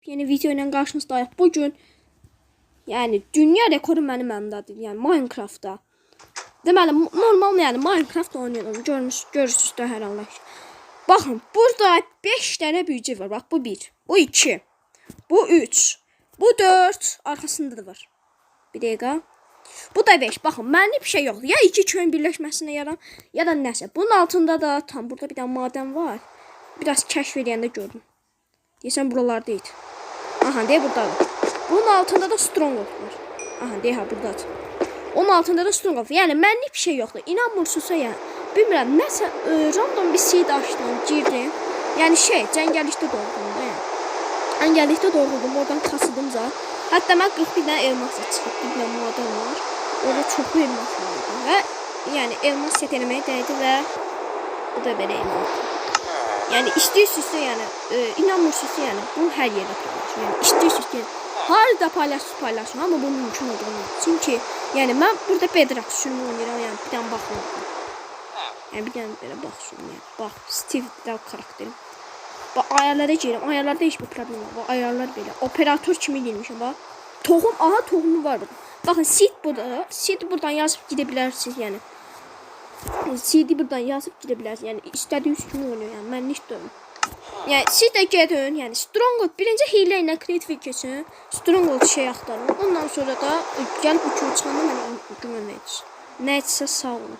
Yeni video ilə qarşınızdayıq. Bugün yəni dünya rekoru mənim əlimdədir. Yəni Minecraftda. Deməli normal yəni Minecraft oynayıram. Görmüş, görürsüz də hər halda. Baxın, burada 5 dənə büyücü var. Bax bu 1, bu 2, bu 3, bu 4, arxasında da var. Bir dəqiqə. Bu da 5. Baxın, mənlik bir şey yoxdur. Ya iki köyün birləşməsinə yaran, ya da nəsə. Bunun altında da tam burada bir dənə madən var. Biraz kəşf eləyəndə gördüm. Deyəsən buralarda idi. Aha, deyə buradadır. Bunun altında da stronghold var. Aha, deyə ha buradadır. Onun altında da stronghold. Yəni mənlik bir şey yoxdur. İnanmırsınızsa yəni bilmirəm, nəsə random bir seed açdım, girdim. Yəni şey, cəngəllikdə doğuldum da yəni. Cəngəllikdə doğuldum, oradan kasıdım zat. Hətta mən 41 dənə elmas da çıxıb, bir dənə madən var. Orada çoxlu elmas var idi və yəni elmas set eləməyə dəydi və bu da belə elmas. Yəni istəyirsinizsə, yəni inanmırsınızsa, yəni bu hər yerdə paylaşın. Yəni istəyirsiniz ki, harda paylaşırsınız paylaşın, amma bu mümkün olduğunu. Çünki yəni mən burada Bedrock sürümü oynayıram, yəni bir dənə baxın. Yəni bir dənə belə bax sürüm yəni. Bax, Steve də karakterim. Bax ayarlara girirəm. Ayarlarda heç bir problem yox. Bax ayarlar belə. Operator kimi girmişəm bax. Toxum, aha toxumu var burada. Baxın seed burada. Seed buradan yazıb gidə bilərsiniz yəni. Seed'i buradan yazıb gidə bilərsiniz. Yəni istədiyiniz kimi oynayın. Yəni mənlik deyil. Yəni siz də gedin, yəni Stronghold birinci hiylə ilə creative keçin. Stronghold şey axtarın. Ondan sonra da gəlib bu köy çıxanda mənə güvənəcəksiniz. Nə etsə sağ olun.